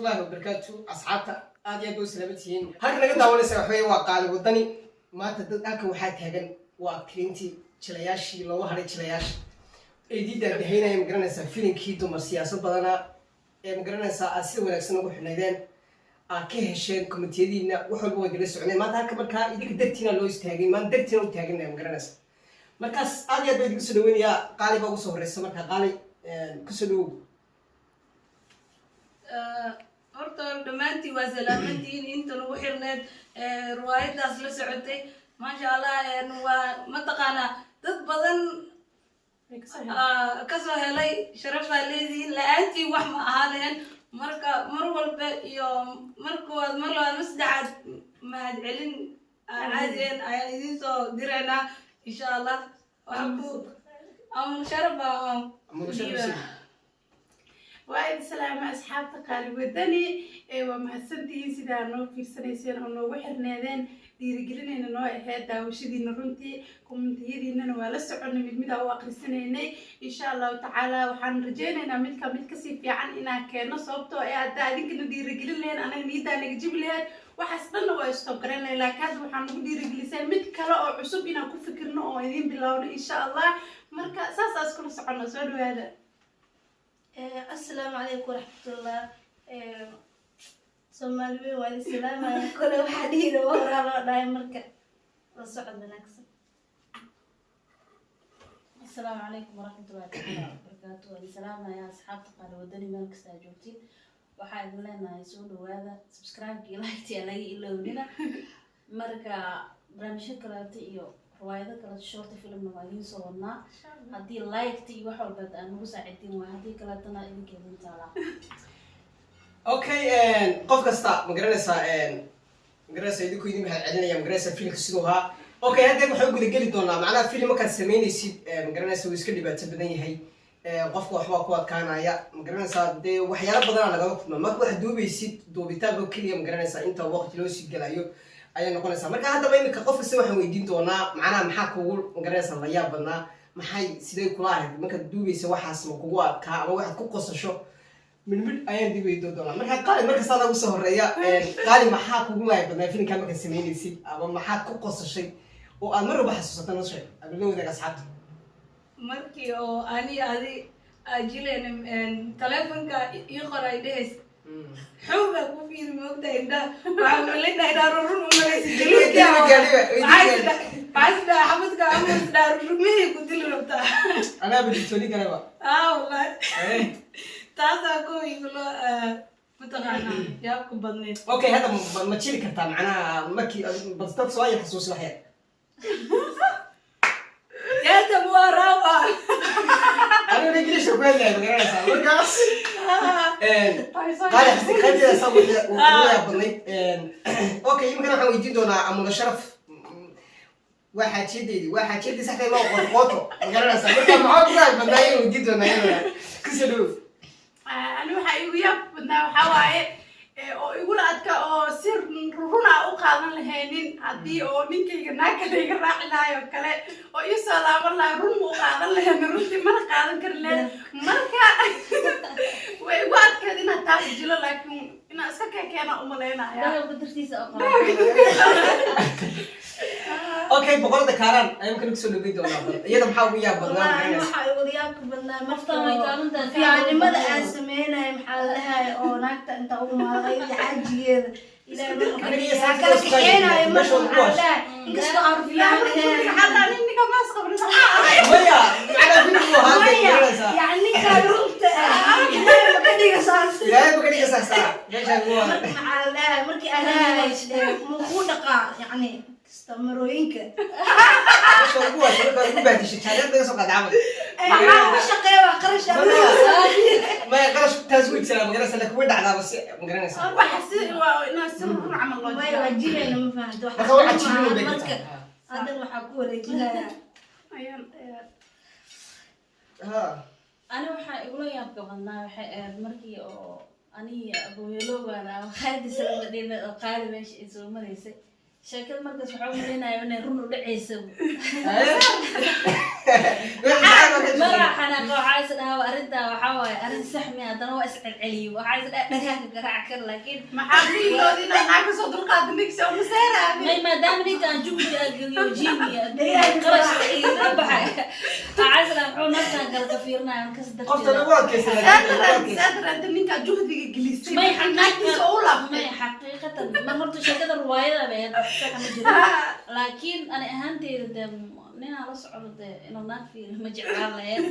Waraxmatullaahi wabarakaatu. Asxaabta, aad iyo aad ba u salaamantihiin. Halka naga daawanaysa waxa weeye waa Qaali Wadani. Maanta dad halkan waxaa taagan waa aktriintii, jilayaashii loogu hadhay, jilayaasha eedii daadahaynaya, magaranaysaa, filinkii Dumar Siyaasad Badanaa ee, magaranaysaa, aad sida wanaagsan ugu xidhnaydeen, aad ka hesheen commentiyadiina, wax walba waa idinla soconeen. Maanta halka markaa idinka dartiina loo istaagay, maanta dartiina u taaganaya, magaranaysa. Markaas aad iyo aad baa idinku soo dhaweynayaa. Qaali baa ugu soo horeysa. Marka Qaali, kusoo dhawow. Horta hore dhammaantiin waa salaamantihiin inta nagu xirneed riwaayadaas la socotay. Maasha Allah, waa mataqaanaa dad badan kasoo helay. Sharafaa leedihiin, la-aantiin wax ma ahaa lahayn. Marka mar walba iyo mar koowaad, mar labaad, mar saddexaad, mahad celin aan caadiyeen ayaan idiin soo diraynaa, insha Allah. Waxaa ku ama sharaf Ama sharaf. Waa idin salaama, asxaabta Qaali Wadani. Ee waa mahadsantihiin sidaa noo fiirsanayseen oo noogu xirneedeen, dhiirigelinayna noo aheyd daawashadiina. Runtii commentiyadiinana waa la soconay, mid mid aa u aqrisanaynay. Insha Allahu tacaala waxaan rajaynaynaa midka mid kasii fiican inaan keeno, sababtoo ee haddaa idinkana dhiirigelin lahayn, anaga niyaddaa naga jibi lahayd, waxaas dhanna waa stop garan lahayn. Laakiin hadda waxaan nagu dhiirigeliseen mid kale oo cusub inaan ku fikirno oo idiin bilowno, insha Allah. Marka saas aa iskula socono. Soo dhawaada. Asalaamu calaykum waraxmatullah. Soomaali weyn waa idin salaamaya. Kole waxaa dhihi raba horaa loo dhahay. Marka la socod wanaagsan. Asalaamu calaykum waraxmatullahi tacaala wabarakaatu. Waan salaamaya asxaabta Qaali Wadani meel kasta aad joogtiin. Waxaa idin leenahay soo dhawaada, subscribe iyo like yaa laga ilownina. Marka barnaamijyo kaleeto iyo riwaayado kaleeto, short filmna waa idiin soo wadnaa haddii like iyo wax walba aad nagu saacidiin waay. Haddii kaleetona idinka idin taalaa. Okay, qof kasta, ma garanaysaa, idinku idin mahad celinaya, ma garanaysaa, filimka siduu ahaa. Okay, hadda waxaan u guda geli doonaa, macnaha filim markaad samaynaysid, ma garanaysaa, wuu iska dhibaato badan yahay. Qofka waxbaa ku adkaanaya, ma garanaysaa, dee waxyaalo badanaa lagala kulma marka waxaad duubaysid. Duubitaanka keliya, ma garanaysaa, inta waqti loo sii gelayo ayay noqonaysaa. Marka haddaba imika qof kasta waxaan weydiin doonaa, macnaha, maxaa kugu, ma garanaysaa, la yaab badnaa, maxay siday kula ahayd markaad duubaysa, waxaas ma kugu adkaa ama waxaad ku qosasho, midmid ayaan dib weydiin doonaa. Marka Qaali markasta adaa usoo horeeya. Qaali, maxaa kugu laayab badnaa filimkaa markaad samaynaysid ama maxaad ku qosashay oo aad mar walba xasuusata? Noo sheeg ama la wadaag asxaabta. Markii oo ani adi ajileen taleefonka ii qoray dhehays, xoogaa ku fiiri, moogta indhaha waxaa malaynahay inaa rurun u malaysa. Maxaa isdhaha xabadka ama isdhaha rurumihii ku dili rabtaa? Anaa baditooni kaleba. Ah, wallahi taasaa ko igula mataqaanaa yaabku badneyd. Okay, hadda ma jiri kartaa, macnaha, markii bal dad soo ay xasuusi waxyar? Yaata muarawa. Aniga Ingiliishka ku hadlaya, ma garanaysaa. Markaas Qaali xasi qaybteeda saa ugu yaab badnayd. Okay, iminkana waxaan weydiin doonaa Amuna Sharaf. Waa xaajiyadeydii, waa xaajiyadii saxday, ma qoto, ma garanaysaa. Marka maxaa ku yaab badnaa ayaan weydiin doonaa iyadana. Kusoo dhawow. Ani waxaa igu yaab badnaa waxaa waaye oo igula adka oo si runa u qaadan lahaynin, haddii oo ninkayga naag kale iga raaci lahay oo kale oo ii soo laaban lahay, run ma u qaadan lahayn runtii, mana qaadan kari lahayn. Marka way igu adkeed inaad taas jilo, laakiin inaan iska kekeena umalaynaya. Dahabka dartiisa oo qaba. Okay, Boqorada Kaaraan ayaan kana kusoo dhaweyn doonaa. Bal iyada maxaa ugu yaab badnaa, ma Wallaahi garanaysaa? Waxaa igu yaabka badnaa Qoftan way taabantahay. fiicannimada aan sameynaya, maxaa la dhahay, oo naagta inta u maaday xaajigeeda Ilaahay marka Aniga iyo kala saxibkay isku kaxeynayo marka meeshooda ku maxaa la wash. dhahay, inkastoo aan fiican ahayn. Ninka maas qabrin. Maya, macnaa filimku ahaa dee, ma Maya, garanaysaa. yacni ninkaa runta ah Ilaahay ma ka dhiga saas. Ilaahay ma ka dhiga saas ah meeshaan ku waa. Marka maxaa la dhahay, markii aan dhahay ma kuu dhaqaa, yacni kastamarooyinka Meeshooda ku wash, marka ugu baadishay jaaliyad laga soo qaaday camal. Maxaa uga shaqeeya waa qarash. Maya, qarash taas way jiraa, ma garanaysaa, laakiin way dhacdaaba si, ma garanaysaa. Waxa si waa inaa si run camal loo Maya, jiro. waa jilayna, ma fahamta. Marka waxaa jirin bay Marka kartaa. haddan waxaa ku wareejinaya Ayaan Ha. Ani waxaa igula yaabka badnaa waxay ahayd markii oo aniga abooyalowgaan maqaayadii la fadhina oo Qaali meesha ay soo maraysay. Sheekada markaas waxaa u malaynaya inay run u dhacaysa. Maxaa Maraa xanaaqa, waxaa is dhahaa arrintaa waxaa waaye arrin saxmi, haddana waa iscelceliyey. Waxaa is dhaha dhagaaga garaac kar, laakiin Maxaa miilood inaa naag kasoo dulqaada ninkiisa uma seeraadi? May, maadaama ninka aan juhdi aan geliyo, gym iyo qarash iga baxay, waxaa is dhaha muxuu naftaan kale ka fiirinaya markas Qofta darteeda. lagu adkaysta. Saad ninkaa juhdiga gelisay May. naagtiisa u laabtay. May, xaqiiqatan mar horta sheekada ruwaayada bay ahayd, sax ma jiro, laakiin ani ahaanteyda dee ninaa la socdo dee inuu naag fiiriyo ma jeclaan lahayn.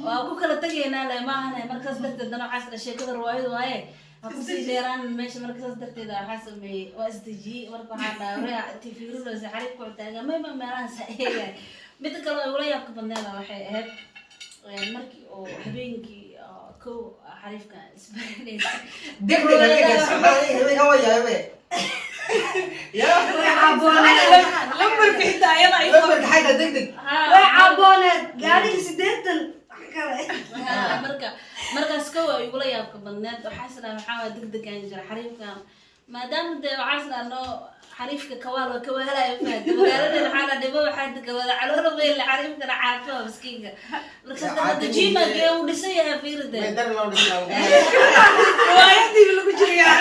Waa ku kala tegaynaa le maahane. Markaas darteed dana waxaas dha sheekada ruwaayadu waaye, ha kusii dheeraan meesha. Marka saas darteed waxaa sameeyey waa isdejiyey. Marka waxaa dhahay orea intii fiirinaysa xariifka wuxuu taagaa mayma meelahaas ha eegay. Midda kale oo igula yaabka badneeda waxay ahayd markii oo habeenkii oo kow xariifka isbaranaysa. Degdeg habeenkaas habeenka waa yahay ya. Way caabooneed. Lambarka xitaa ayada ay Lambarka xagga degdeg. Way caabooneed gaarigii 80 wax kale. Marka markaas kow ay igula yaabka badneed waxaa is dhaha waxaa waaya degdegaan jira xariifkan, maadaama dee waxaa is dhaha noo xariifka kawaal waa kawaalaya fahanti magaalada waxaa la dhibo, waxaa dega wada caloolo meel xariifkana caato waa miskiinka. Markaas hadda gym gee uu dhisan yahay, fiiride. May dar loo dhisnaa. Riwaayadii lagu jirayaa.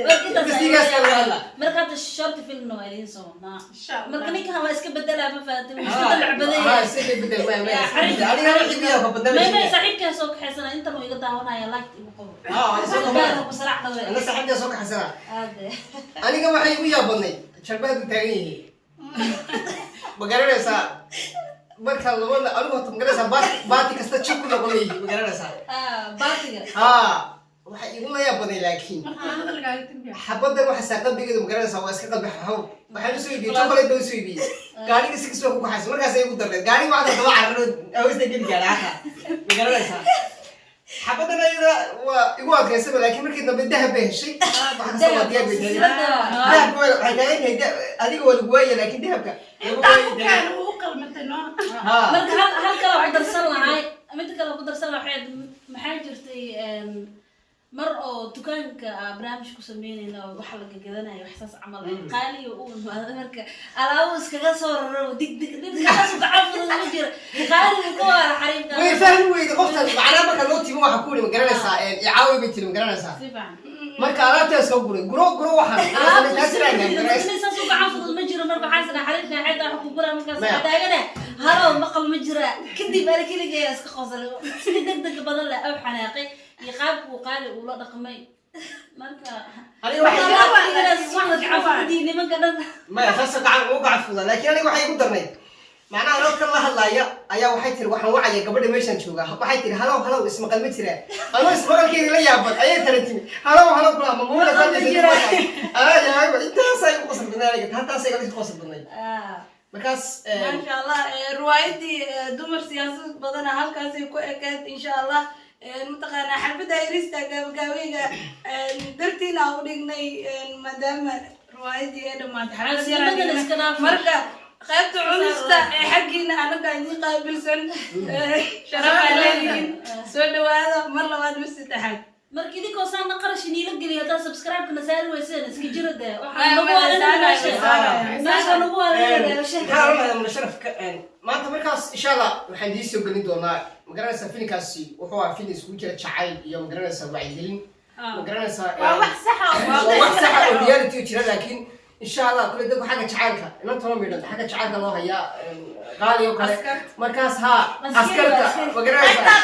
Marka intaas Marka serious ka laga hadlaa. Marka hadda short filmna waa idiin soo wadnaa. Insha Allah. Marka ninkan waa iska bedelaa, ma fahanti, wuu iska dalac badan Ha yahay. iska bedel, may may. Ya, Aniga wixii biyo ka badan. May may, saaxiibkaa soo kaxaysana intan uu iga daawanaya, like igu qabo. Ah, soo Albaabka ku saracda we. Ana saaxiibkaa soo kaxaysana. Aade. Aniga waxay igu yaabadnay jalbaad u taagan yihiin, ma garanaysaa? Marka labada anigu horta, ma garanaysaa, baati kasta jib ku noqonay, ma garanaysaa? Ah, baatiga. Ha, waxay igu la yaabadnay laakiin Marka hadalkaaga tarbiya. Xabadan waxa saa qalbigeedu, ma garanaysaa, waa iska qalbi xaw. Waxaan usoo iibiyey chocolate baan usoo iibiyey, gaariga si kasoo ku kaxaysa. Markaas ay igu darneed gaariga waxaa daba cararo awista geli gaadha hata, ma garanaysaa? Xabadan ayada waa igu adkaysaba, laakiin markii dambe dahab bay heshay. Wax kasta waa diyaar bay taagan. Dahabka waxay taagan tahay adiga waa lagu waaya, laakiin dahabka lagu Intaa ku waayay. keena wuu u qalmatay noo. Ha. Marka hal kale ku darsan lahay, mid kale ku darsan lahay waxay maxaa jirtay mar oo dukaanka aa barnaamij ku sameynayna oo waxa la gagadanayo wax saas camal ah, qaaliyo u imaado. Marka alaabo iskaga soo raro dig dig ninkaas gacan fudud ma jiro, qaaliga ku waa xariifka. Way fahmi weyda qoftan macnaa. Marka loo timo waxa ku yidhi, ma garanaysaa, icaawi bay tiri, ma garanaysaa? Si fiican. Marka alaabtaa soo guray, guro guro waxaan Alaabtu taas nin saas u gacan fudud ma jiro. Marka waxaa isdhaha xariifka xeeta wax ku gura markaas. Maya. Waxaa taagana halow maqal ma jira. Kadib ana keligay iska qoslay sidii degdega badan leh aw xanaaqay iyo qaabka uu qaali ula dhaqmay marka. Aniga waxay gacan fududii nimanka dhan. Maya, saas gacan ugu gacan fududa, laakiin aniga waxay igu darnayd macnaha anoo kan la hadlaaya ayaa waxay tiri waxaan wacaya gabadha meeshaan jooga. Waxay tiri halow halow, ismaqal ma jiraa? Anoo ismaqalkeeda la yaaban ayay tala timi halow halow kula ma muuna. Maqal ma jiraa. Intaasay igu qosol badnay aniga, taasay iga qosol badnay markaas. Maasha Allah, riwaayadii dumar siyaasad badana halkaasay ku ekeed. Insha Allah, mataqaanaa, xalfadda irista gaabagaabeyga dartiina u dhignay maadaama riwaayadii ay dhamaatay. Xalfad yar aan Casimadan dhignay. Iska dhaaf. Marka qaybta cunista ee xaggiina anaga idiin qaabilsan, sharaf aa leedihiin. Soo dhawaada mar labaad, mar saddexaad. Marka idinkoo saana qarash iniila geliyo haddaa subscribe-kana saari weyseen, iska jira dee. Waxaa Maya, nagu maya, waalanaya saaraya, meesha. Saaraya. Meesha nagu waalanaya. Maxaa oran lahaa muna sharafka maanta? Markaas insha Allah waxaan idiin soo gelin doonaa, magaranaysaa, filimkaasi wuxuu ahaa film iskugu jira jacayl iyo, magaranaysaa, wacyigelin, magaranaysaa. Waa wax saxa oo Waa wax saxa oo reality oo jira, laakiin insha Allah kule dadku xagga jacaylka inantona midhan xagga jacaylka loo hayaa qaali oo kale. Markaas ha askarta, magaranaysaa.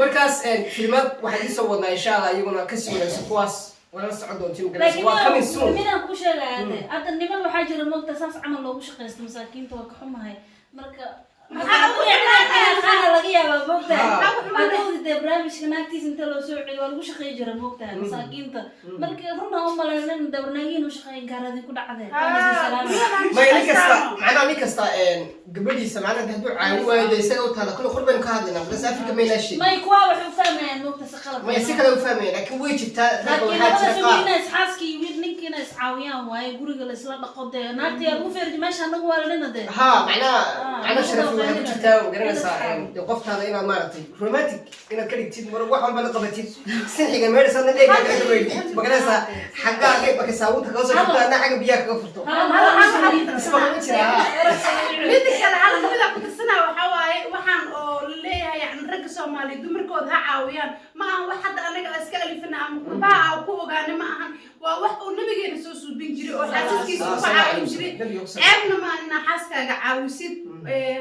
Markaas filmad waxaan idiin soo wadnaa insha Allah iyaguna kasii wanaagsan kuwaas wala socon doontiin, magaranaysaa, waa coming soon. Midaan ku sheegaya de hadda niman waxaa jira moogta saas camal loogu shaqaysto masaakiinta, waa ka xumahay. Marka Maxaa ugu xumaanaya? Qaana laga yaabaa moogta Maxaa ugu xumaanaya? Hadhowdi dee barnaamijka naagtiisa inta loo soo celiyo waa lagu shaqeyn jira moogtahay masaakiinta. Marka run ha u malaynin dabarnaagiin u shaqeyn gaaradin ku dhacdeen. Maya, nin kasta macnaha nin kasta gabadhiisa macnaha hadduu caawin waayo dee isaga u taala. Kule qur baynu ka hadlaynaa bas Africa maynaa sheegin. May, kuwaa waxay u fahmayaan moogta si qalad. Maya, si kale u fahmaya, laakiin way jirtaa ragga laakiin waxaa labada jira qaar family ina isxaaskii wiil ninkiina iscaawiyaan waaye, guriga la isla dhaqo dee naagta yaa lagu feerji meesha anagu waa lalina dee. Ha, macnaha Ah, macnaha sharafi waxay ku jirtaa, magaranaysaa, Inaad dee qoftaada inaad maaragtay romantic inaad ka dhigtid, mar wax walba la qabatid, sinxiga meedhasaadna dheega kaga meydhid, magaranaysaa, xaggaa marka saabuunta kaga soo furto adna xagga biyaha kaga furto. Isma ma jiraa? Mida kale hal kamid a ku tirsanaa waxaa waaye waxaan Soomaaliya dumarkooda ha caawiyaan. Ma ahan wax hadda anaga aan iska alifina ama qurbaha aan ku ogaana, ma ahan. Waa wax uu nabigeena soo suubin jiray oo xaasaskiisa ku caawin jiray. Ceebna ma ahan inaa xaaskaaga caawisid.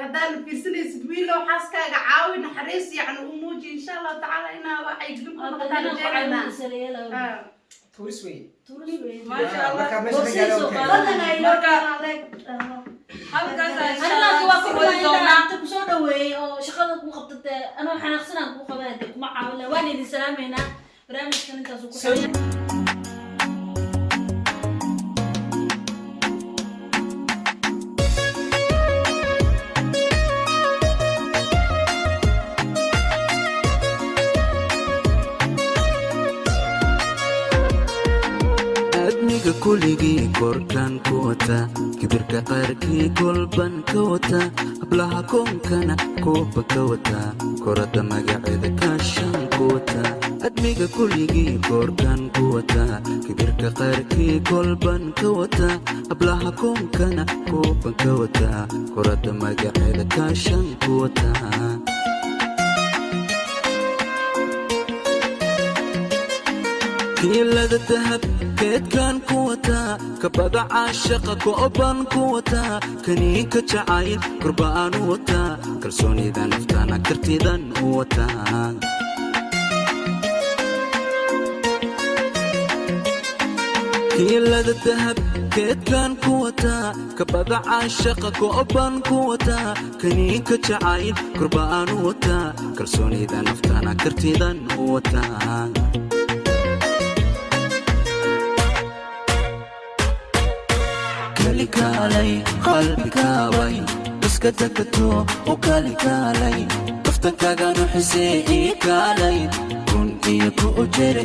Haddaad fiirsanaysid, wiilow, xaaskaaga caawi, naxariis yacni u muuji. Insha Allahu tacaala inaa waxay gelin ku noqotaan rajeynayna. Tuuris wey. Maasha Allah. Marka meesha ka gaaro, okay. Badan ay loo Halkaas insha Aniga Allah waa ku sii wadi doonaa. inta kusoo dhaweeyey oo shaqada ku qabtatee, anoo xanaaqsanaan kuu qabanay, dee kuma caawin. Waan idin salaameynaa. Barnaamijkan intaasuu ku xiran. Admiga kuligii korkaan ku wata, kibirka qaarkii kolban ka wata, hablaha koonkana kooba ka wata, korada magaceeda kaashan ku wata. Admiga kuligii koorkaan ku wata, kibirka qaarkii kolban ka wata, hablaha koonkana kooban ka wata, korada magaceeda kaashan ku wata. Kiilada dahab keedkaan ku wataa, kabada caashaqa ko'ban ku wataa, kaniinka jacayl korba'aan u wataa, kalsoonida naftana kartidan u wataa. Kiilada dahab keedkaan ku wataa, kabada caashaqa ko'ban ku wataa, kaniinka jacayl korba'aan u wataa, kalsoonida naftana kartidan u wataa. Kalikaalay qalbikaabay iska takato u kalikaalay, kaftankaaganu xisee ii kaalay kun iyo ku ujere.